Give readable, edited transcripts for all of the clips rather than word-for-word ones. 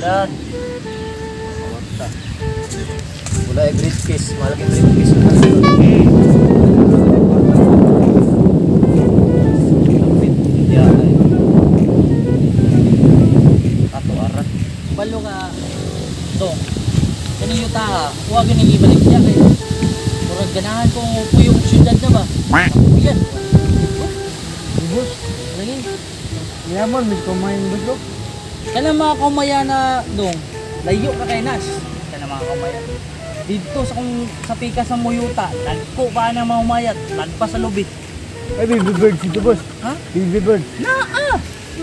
Dan. Kwarta. Wala ay briefcase. Mahal kay briefcase. Kapit. Yan ay. Ato ara. Balo ka dong. Kani yuta ka, kuha gani ibalik niya kay murag ganahan kong puyong syudad na ba. Yan. Boss, Lagi. yaman, medyo kumain boss lo. Kana mga kaumaya na dong, layo ka kay Nas. Kana mga kaumaya. Dito sa kung sa pika sa Muyuta, lagko pa na mga umayat, lagpa sa lubi. Ay, baby bird dito boss. Ha? Baby bird. Naa!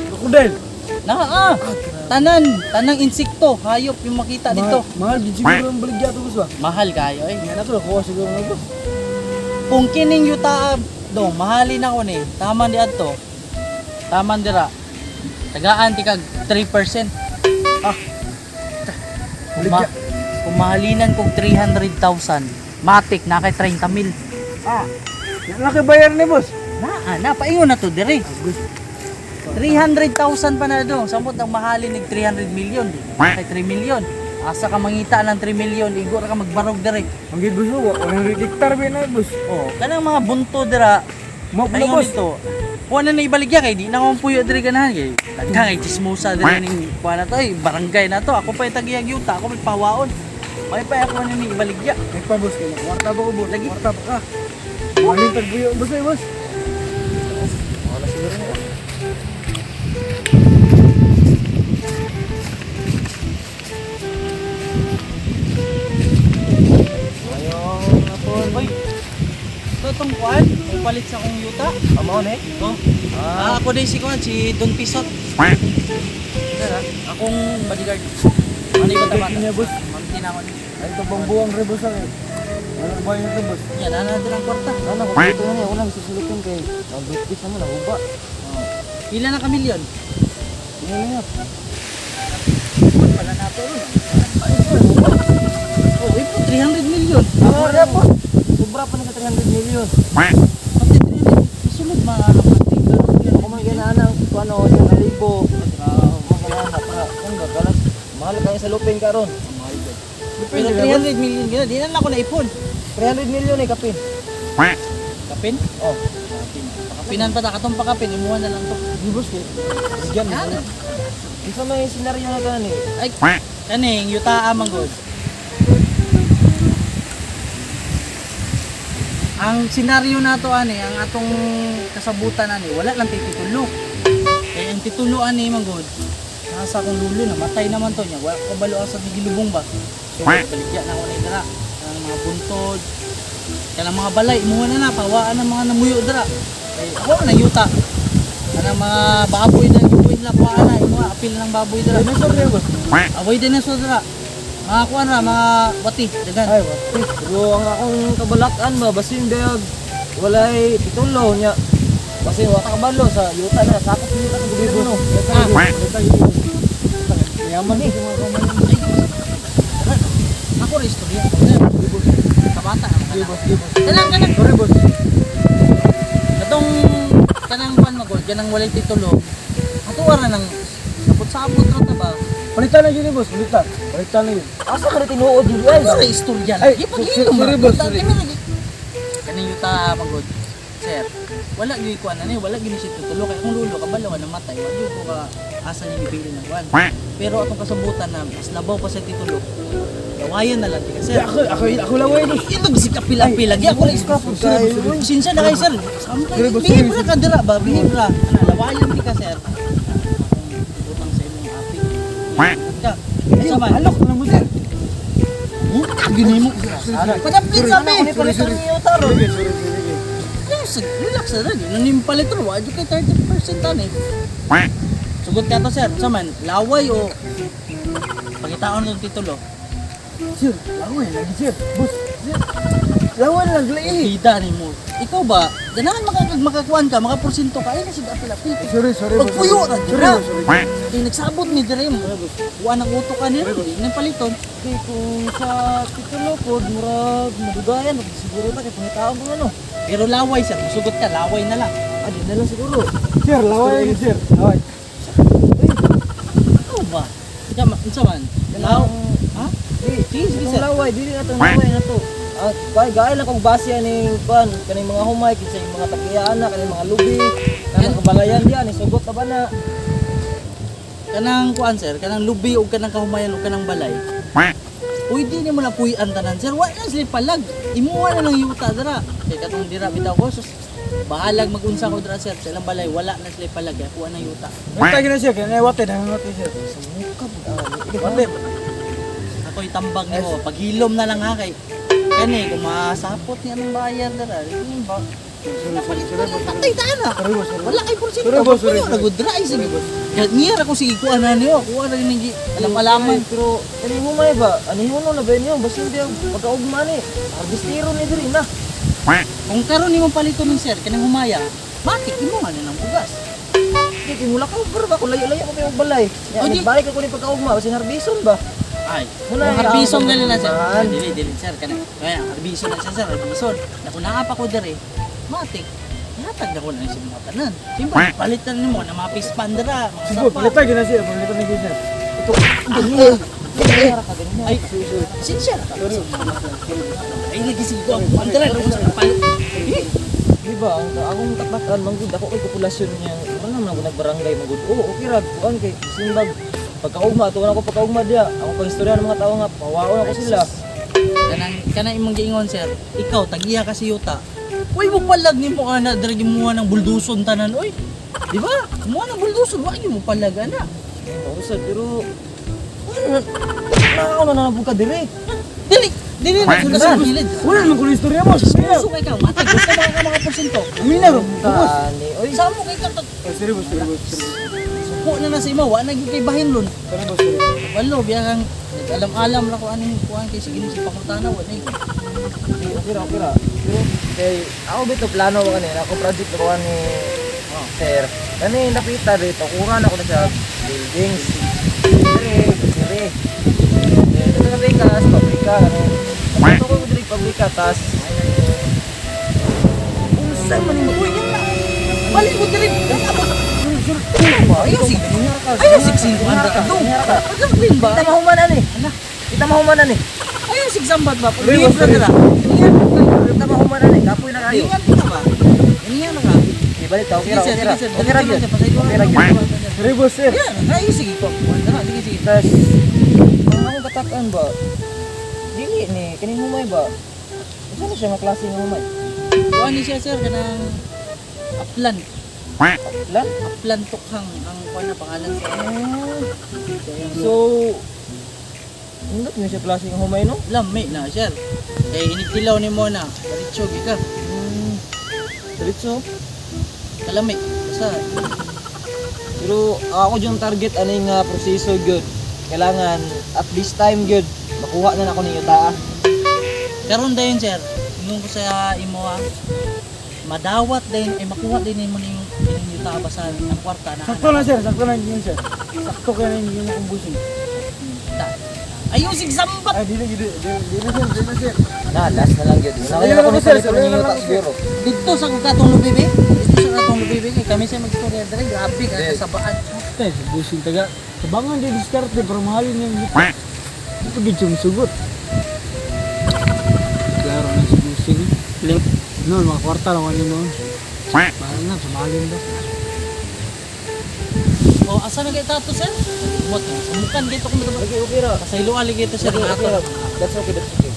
Crocodile. Naa! Tanan, tanang insekto, hayop yung makita dito. Mahal, mahal, gid siguro ang baligya to boss ba? Mahal kayo eh. Nga na to, nakuha siguro na boss. Kung kining yuta dong, mahalin ako ni. Taman di adto. Taman dira. Tagaan ti kag 3%. Ah. Kung, kung mahalinan kog 300,000, matik na kay 30 mil. Ah, yan lang kay bayar ni boss. Naa, na paingon na to dire. 300,000 pa na dong. Samot ang mahalin nig 300 million. Di. Kay 3 million. Asa ka mangita ng 3 million, igo ra ka magbarog dire. Ang gid boss lo, 100 hektar ba na boss? Oh, kanang mga bunto dira, Mo na Paingon boss. dito. Kuha na ibaligya kay di na akong puyo diri ganahan kay. Daghan kay chismosa diri ning kuha na to ay barangay na to. Ako pa tagiyag yuta, ako may pawaon. May pa ako na ni ibaligya. Ay pa boss, kay kwarta ba ko boss? Lagi. Kwarta pa ka. Mahalin tagbuyo boss ay boss. Wala siguro niya. Ayong hapon. Oy. Ito tong kuan, ang palit sa akong yuta. Amo ni? Oh. Ah, Ah, ako din si kuan si Don Pisot. na. Akong bodyguard. Ano yung bata? Niya boss. Mamti na ako ni. Ay ito bang buwang re boss ang. Wala ba yung re boss? Yan, ana din ang kwarta. Ano ko dito na niya, wala susulupin kay ang briefcase naman naguba. Oh. Pila na ka milyon? Yan na yan. Wala na to. Oh, ipo 300 million. Ah, po. Sobra pa na sa 300 million. Pati 300, isulod mga kapatid. Ako man ginana kung ano sa kalibo. Ah, mga ginana para kung gagalas mahal kayo sa lupin karon. Pero 300 million gina, di na lang ako naipon. 300 million eh kapin. Kapin? Oh, Kapin. Kapinan pa ta, katong pakapin, imuha na lang to. Di boss kay. Bigyan mo. Yan. Unsa may senaryo na tanan eh? Ay, kaning yuta man god. Ang senaryo nato ani, ang atong kasabutan ani, wala lang tay titulo. Kay ang titulo ani man god, nasa akong lulo namatay naman to niya. Wala ko kabalo asa gilubong ba. So baligya na ako ni dira. Ang mga buntod, kanang mga balay, imuha na na, pawaan ang mga namuyo dira. Kay ako na yuta. Kanang mga baboy na gibuhin nila kuhaan na, imuha apil ng baboy dira. Dinosaur niya boss. Away din na dira. Mga kuan ra, mga wati, dagan. Ay, what? Pero ang akong kabalakan ba basin dayag walay titulo nya. Basin wa ka kabalo sa yuta na sakop yuta ng gobyerno. Ah, Yaman ni. ay, ako ra istorya. Kabata naman Di ka. boss, di boss. Kanang kanang Sorry boss. katong kanang kuan magod, kanang walay titulo. Ato ra nang sabot-sabot ra ta ba? Palitan na yun eh, boss, palitan. Palitan na yun. Asa ka na tinuod yun guys? Ako ra istorya. Ay, Ay, ipag-inom sorry, ra. boss, sorry. Kaning yuta magod. Sir, wala gyud kuan ani, wala gyud siya titulo kay akong lulo kabalo ka namatay, wala gyud ko ka asa niya gibili ng kuan. Pero atong kasabutan na mas labaw pa sa titulo. Lawayan na lang ti ka sir. Di, ako lang eh, boss. Ito bisig kapila-pila. Gi ako lang Sorry, sorry. Sinsya na kayo sir. Sorry, boss, Bihib sorry. ra ka dira ba? Bihib ra. Ana lawayan ti ka sir. Utang sa imong api. Ka. Ay, Sa man. alok na mo sir. Gini mo. Padaplit sabi. Sorry, sorry. Yuta ron. Sorry, sorry, sorry. Relax, relax na rin. Ano yung palit ro? Wala kay 30% tan eh. Sugot ka to sir. Sa man, laway o pagitaon ng titulo. Sir, laway lagi sir. Boss, sir. Laway lang lagi. Bida ni mo. Ikaw ba? Ganahan makakag makakuan ka, makaporsinto ka. Ay, kasi apil-apil. Sorry, sorry. boss. Pagpuyo ra, Sorry, dira. boss, sorry. Kaya nagsabot ni dire mo. Kuan ang utok ka nila. Hindi na paliton. Kay kung sa titulo pod murag madugayan siguro ta kay pangitaon ko ano. Pero laway sir, musugot ka, laway na lang. Ah, di na lang siguro. Sir, laway lagi sir. Laway. Ano ba? Unsa man? Law. Ha? Di, Sige, sige, itong sir. laway, dili na itong laway na to. Ah, kay gaay lang kong base aning kuan, kaning mga humay kinsa yung mga tagiyaan na, kaning mga lubi, kanang kabalayan diyan, isugot na ba na? Kanang kuan, sir, kanang lubi ug kanang kahumayan ug kanang balay. Pwede nimo na puy-an tanan, sir. Wa na sila palag. Imuha na lang yuta dira. Kay katong dira bitaw ko sus. Bahalag magunsa ko dira, sir. Sa ilang balay wala na sila palag. Kaya kuha na yuta. Nagtagi na siya, kaya wate, nangangati siya. Wate. Ako'y tambag nimo. Paghilom na lang ha kay kani kung masapot ni anong bayar dira. Yun ba? Patay ta na. Sorry, boss, sorry. Wala kay porsyento. Sorry, boss, sorry, Wala sorry. nagudra ay sige. Kaya niya ra ko sige kuha na niyo. Kuha na ni alam-alaman. Ay, pero kaning humay ba? Ani huno na ba niyo? Basin di pagkaugma ni. Harvestero ni diri na. Kung karon nimo palito ni sir kanang humaya, matik imo nga na ng bugas. Di kay mula ka bro ba kung layo-layo ko kay balay. Ya, O, di- balik ako ni pagkaugma, basin harbison ba? Ay, Muna, kung harbison ang- gali na sir. Man. Dili dili sir kana. Kaya harbison na siya sir, harbison. Naku naa pa ko diri. Matik. Ihatag na ko na sa mga tanan. Siyempre, palitan nimo na mga pispan dira, mga Sige, sapa. palitagi na siya, palitagi na siya. Ito, ganyan. Ganyan ka ganyan. Ay, sinsya ka. Ay, lagi sige ko ang kuwan dira kung sa palit. Eh, Di ba, ang akong taktakan, manggod, ako kay populasyon niya, wala naman ako nagbarangay, manggod, oo, okay ra, kuan kay, simbag, pagkaugma, tuwan ako pagkaugma diya, ako pang istorya ng mga tao nga, pawaon ako sila. Kanang kanang imong giingon sir, ikaw tagiya ka si yuta. Uy, mo palag nimo ana dira gimuha ng bulduson tanan oy. Di ba? Kumuha ng bulduson, wa gyud mo palag ana. Mausad, pero, ano na, nakakaw na nabog ka dire. Dili, dili na jud sa gilid. Wala naman ko na istorya, boss. Puso kay ka, matay gusto mga ka mga porsyento. Umina, bro. Boss. Tani, oy, Sa mo kay ka Oh, sorry, boss, sorry, boss, sorry. suko na na sa imo, wa na gyud kay bahin lon. Sorry, boss, sorry. Walo biya kang nag-alam-alam ra ko aning kuan kay sige ni si Pakutana wa na. Okay, okay ra, okay ra. Pero, kay, ako bito plano ko kanina, ako project ko ni sir. Kani napita dito, kuha na ako na sa buildings. Dire, dire. Dito sa Vegas, pabrika, ano. Ito ko dire pabrika, tas Unsa man nimo uy yan na. Balik mo diri. Ayaw sig. Ayaw sig singko anda ka dong. Pagkamplin ba? Kita mahumanan eh. Ala. Kita mahumanan eh. Ayaw sig sambat ba? Sorry, Pag boss, sorry. dira. Kita mahumanan eh. Kapoy na kayo. Ingat ka ba? Ganiyan na ka. Okay, balik ta. Okay ra, Sige, okay ra. sir, sige, sir. Okay ra gyud. Okay ra gyud. Sorry, boss, sir. Yan, kayo sige ko. Dara, sige, sige. Tas ang akong katakan ba? Dili ni kaning humay ba? Unsa na siya nga klase nga humay? Kuan ni siya sir kanang Aplan. Lan? Aplan Tukhang ang kuan na pangalan sa. Ah. So, Indot ni siya klase nga humay no? Lami na sir. Kay inigtilaw ni mo na, diretso gi ka. Diretso. Kalami. Basta Pero ako yung target ano yung nga proseso gyud. Kailangan at this time gyud makuha na nako ninyo taa. karon dayon sir, ingon ko sa imo ha. Madawat din ay makuha din nimo ning ining yuta basta ang kwarta na. Sakto na, sir. Sakto na yun, sir. Sakto kaya na yun akong busing. Ta. Ayaw sig sambat. Ay, dili, dili, dili, dili, sir, dili, sir. Na last na lang gyud. Na Ayun ako lang ni ako, sir. palito Ayun ninyo lang ta ako, sir. siguro. Dito sa katong lubibi. Dito sa katong lubibi kay kami sa magstorya dere grabe ka kasabaan. Tay, sa busing taga. Sabangan di diskarte pero mahalin yung yuta. Di pa gid siya musugot. Klaro na si busing. Link. No, mga kwarta lang ano noon. Mahal na, samahalin ba? O asa na kay tato sir? Mot, sumukan dito kung matubag. Okay, okay ra. Pasaylo ali kito sir Okay, nga okay ra. ato. That's okay, that's okay.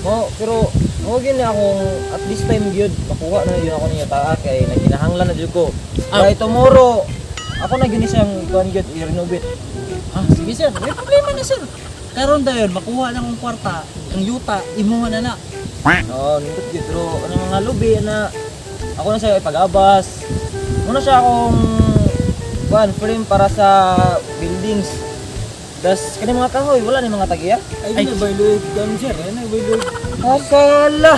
Mo, pero mo gyud na akong at this time gyud makuha na yun ako ninyo taa kay nagkinahanglan na jud ko. Ah. By tomorrow ako na gyud ni siyang kuan gyud i-renovate. Ah, sige sir, may problema na sir. Karon dayon makuha na kong kwarta, ang yuta imuha na na. Oo, nindot gyud pero ano mga lubi na ako na siya ipagabas. Muna siya akong kuan frame para sa buildings. Das kani mga kahoy wala ni mga tagiya. Ay, di na ba iluig gan, sir? Ay, na ba iluig? Asala.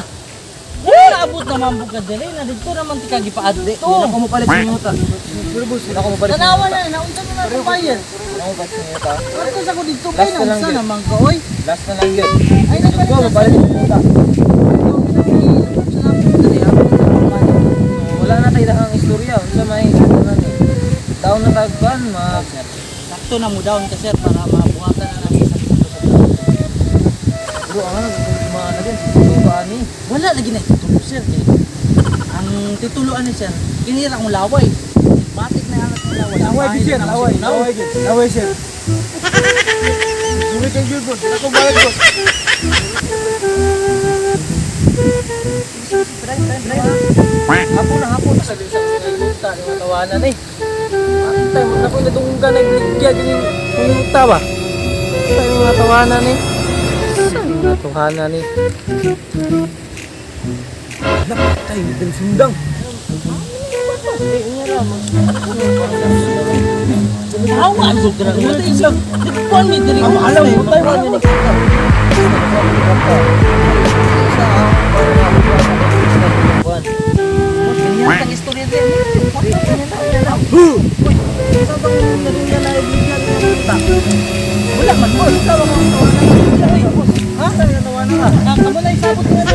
Wala abot naman bukad diri na didto naman ti ka gipaad Di na ako mopalit sa yuta. Sorry, boss. Di na ako mopalit sa Tanawa yuta. na naunsa na na bayad. Di na ako mopalit sa yuta. Kwarto sa ko didto kay Last na lang naunsa gyud. naman ka oy. Last na lang gyud. Ay nagpalit Go, na mopalit sa yuta. Wala na tayo dahang istorya. Unsa may ano na ni. Down na tagban, ma Sakto na mo down ka sir para mabuhatan Pero ang ano, mga ano din, titulo ba ani? Wala lagi na titulo, sir. Eh. Ang titulo ani, sir, kinira akong laway. Batik na anak ng laway. Laway gid, sir, laway, laway gid. Laway, sir. Suwi kay gyud bro. Ako balik bro. Hapon na hapon na sa sa yuta ni tawanan eh. Antay mo na ko nadunggan ay bigya gini yuta ba. Antay mo na tawanan eh. Saan mo na tawanan eh? Napatay ni sundang. Tawa ang sugdra. Wala isang. Nagkuhan mi diri. Ang alam mo tayo ano ni. Ganyan ang istorya din. Uy, sa bang nadunggan na ibigyan ng yuta? Wala man mo. Sa bang tawanan? Ha? Tawanan ka. Kamo na isabot mo na.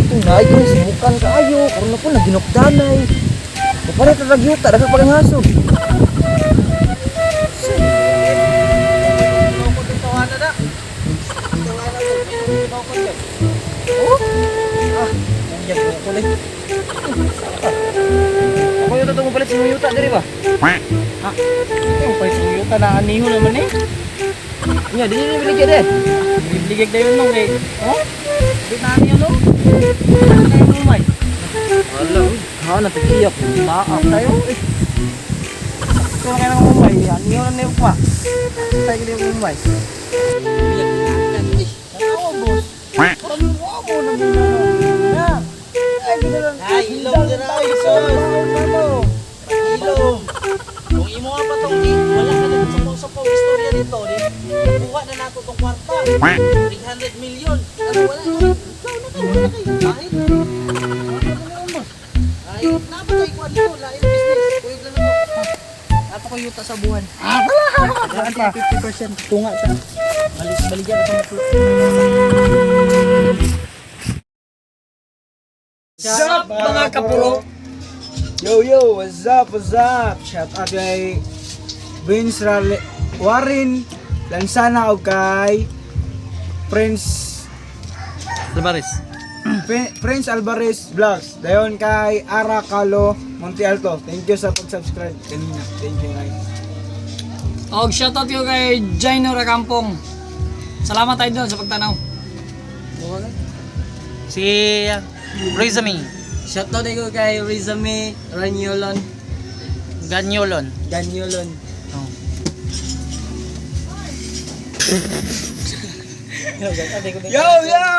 Tunay ko simukan kaayo karon na po naginukdanay. Papalit na nagyuta daghang paghangasog. Oh? Ah, uyag mo ko eh. Ako yung totoo palit sa yuta diri ba? Ha? Ikaw pa sa yuta na aniho naman eh. Nya, dili ni biligya de. Bibligay dayon nung eh. Oh? Di na aniho no? Wala kayo umay. Wala, uy. Ha, napikiyak. Baak tayo eh. Ito na kayo ng umay. Aniho na niyo pa. Tayo kayo ng umay. Ako, boss. Parang mo na na. Ay, ginalang. Ay, ilong dira, ay, sus. Ilong. Kung imo nga pa tong di, wala ka na sa sa istorya dito, di. Nakuha na nato tong kwarta. 300 million. Ano wala na. Ikaw na kay wala kay. Bakit? Ay, napatay ko dito, lain business. Kuyog lang ako. Ato ko yuta sa buwan. Ah, wala. 50% tunga ta. Balik baligyan ka sa What's up, mga kapuro? Yo, yo, what's up, what's up? Shout out kay Vince Rale Warren Lansana o kay Prince Alvarez. Prince Alvarez Vlogs. Dayon kay Ara Calo Monte Alto. Thank you sa pag-subscribe kanina. Thank you guys. Og shoutout ko kay Jaino Rakampong. Salamat tayo doon sa pagtanaw. Si Rizami. Shoutout ko kay Rizami Ranyolon. Ganyolon. Ganyolon. Oh. Yo, yo!